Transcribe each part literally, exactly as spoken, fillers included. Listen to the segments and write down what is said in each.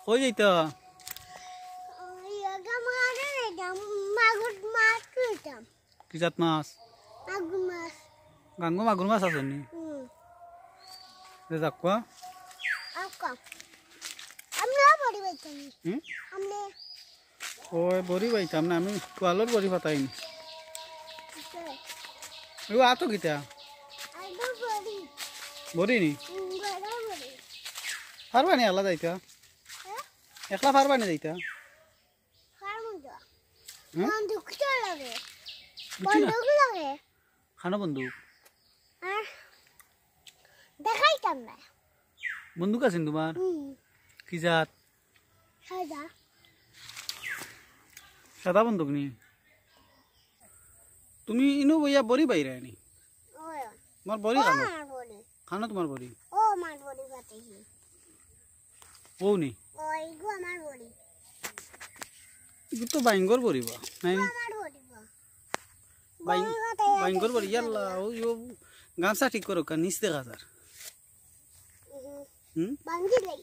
কই যাইতা? ওই ওগা মারে যাইতাম, মাগুর মাছ তুলতাম। কি জাত মাছ? মাগুর মাছ। গাঙ্গো মাগুর মাছ আছে নি? হুম। দে যাক কোয়া। আচ্ছা। আমরা বড়ি বাইতাম। হুম? আমরা ওই বড়ি বাইতাম না, আমি তোয়ালর বড়ি পাতাইনি। ওই আতো কিতা? আইবো বড়ি। বড়ি নি? হুম, বড় বড়ি। পারবা নি একলা যাইতা? হ্যাঁ? একলা পারবা নি যাইতা? পারমু তো। হুম? বন্দুক তো লাগে। বুঝছি না। বন্দুক লাগে। খানো বন্দুক? আর দেখাইতাম না। বন্দুক আছে নি তোমার? হুম। কি জাত? সাদা। সাদা বন্দুক নি? তুমি ইনো বইয়া বড়ি বাইরে আনি। ওই। তোমার বড়ি ও খানো? আমার বড়ি। খানো তোমার বড়ি? ও আমার বড়ি পাতাইছি। ও নি? ও, এইগু আমার বড়ি। ইগু তো বাইঙ্গর বড়ি বা, নাই নি? আমার বড়ি বা। বাইং-, বড়ি পাতাই বাইঙ্গর বড়ি, আছে ইয়াল্লা, ও, ও, গামছা ঠিক করো, কা নিচ দেখা যার। হুম। হুম? ভাঙ্গি দেই।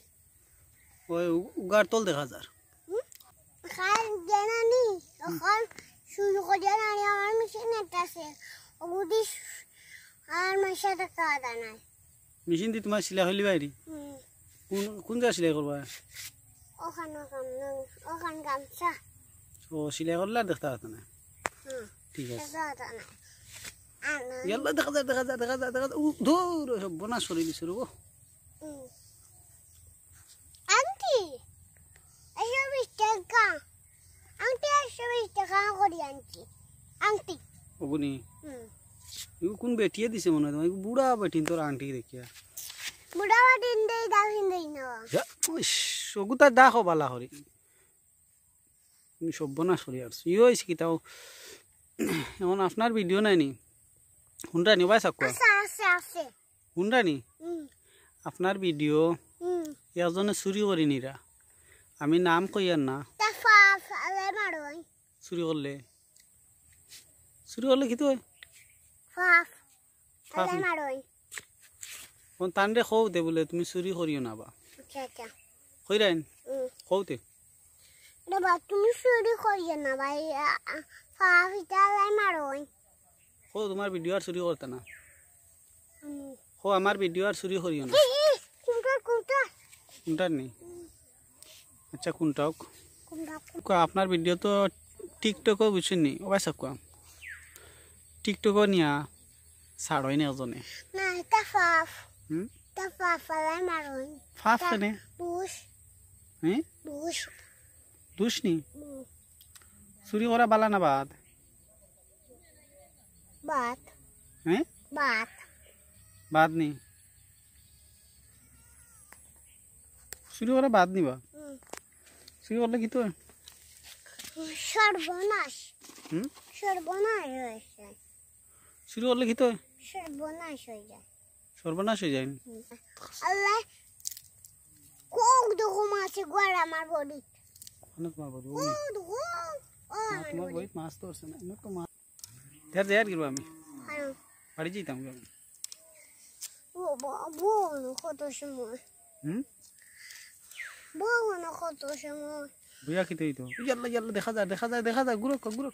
ওই উ-, উগার তল দেখা যার। হুম? খাল জানানি, এখন শুরু করে জানানি, আমার মেশিন একটা আছে। ওগুদি আমার মেশিন একটা কাদা নাই। মেশিন দি তোমার সেলাই হইলি বাইরে? হুম। কোন, কোন জায়গায় সেলাই করবা? ওখান, ওখান, ওখান গামছা। ও, সেলাই করলে আর দেখতে পারতো না। হুম। ঠিক আছে। দেখতে পারতো না। আর না। ইয়াল্লা, দেখা যায়, দেখা যায়, দেখা যায়, দেখা যায়। উ, ধুর, সব বোনা সরিয়ে দিছে রে গো। হুম। আংটি, একশো বিশ টাকা। আংটি একশো বিশ টাকা করি আনছি। আংটি। ওগুনি? হুম। ইগু কোন বেটিয়ে দিছে মনে হয় তোমার? ইগু বুড়া বেটিন তোর আংটি দেখিয়া। বুড়া বেটিন দেই, দাম দেই না। যা, ইস, ওগু তার দেখো বালা করি। তুমি সর্বনাশ করি আর। ইয়ে হয়েছে কি তাও? এখন আপনার ভিডিও নাই নি? হুনরা নি, ভাই সাকুয়া? আছে, আছে, আছে। হুনরা নি? হুম। আপনার ভিডিও হুম। একজনে চুরি করি নিরা। আমি নাম কইয়ার না। তা ফা-, ফালাই মারোই। চুরি করলে? চুরি করলে কিতা অয়? ফাফ। ফাফ ফালাই নি? মারোই। কোন তানরে কও দে বুলে তুমি চুরি করিও না বা। আচ্ছা, আচ্ছা। কইরাইন? হুম। কও তে। রে বা, তুমি চুরি করিও না বা, ইয়া, ফাফ ইতা ফালাই মারোই। কও তোমার ভিডিও আর চুরি করতা না। হুম। কও আমার ভিডিও আর চুরি করিও না। ই, ই, কোনটা, কোনটা? কোনটা নি? হুম। আচ্ছা, কোনটা হোক? কোনটা? কও, আপনার ভিডিও তো TikTok-ও বুঝছেন নি? ও ভাই সাকুয়া। TikTok-ও নিয়া ছাড়ইন একজনে। না, ইতা ফাফ। হুম? ইতা ফাফ, ফালাই মারইন। ফাফ ইতা কেনে? দুষ। হ্যাঁ? দুষ। দুষ নি? হুম। চুরি করা বালা না বাদ? বাদ। হ্যাঁ? বাদ। বাদ নি? চুরি করা বাদ নি বা? হুম। চুরি করলে কিতা অয়? সর্বনাশ। হুম? সর্বনাশ অইছে। চুরি করলে কিতা অয়? সর্বনাশ অই যায়। সর্বনাশ অই যায় নি? হুম। আল্লাহ, কোক দেখো মাছে গোয়াল আমার বডিত। কোন তোমার বডি? ও, দেখো। ও, না, আমার তোমার বডিত। বডিত মাছ তো আছে না। এমনি তো মাছ। ধর, ধর, গিরবা আমি। হ্যাঁ। বাড়ি যাইতাম আমি। ও বা-, বউ না কত সময়। হুম? বউ না কত সময়। বুয়া কিতা অইতো? ইয়াল্লা, ইয়াল্লা, দেখা যায়, দেখা যায়, দেখা যায়, গুরক, গুরক।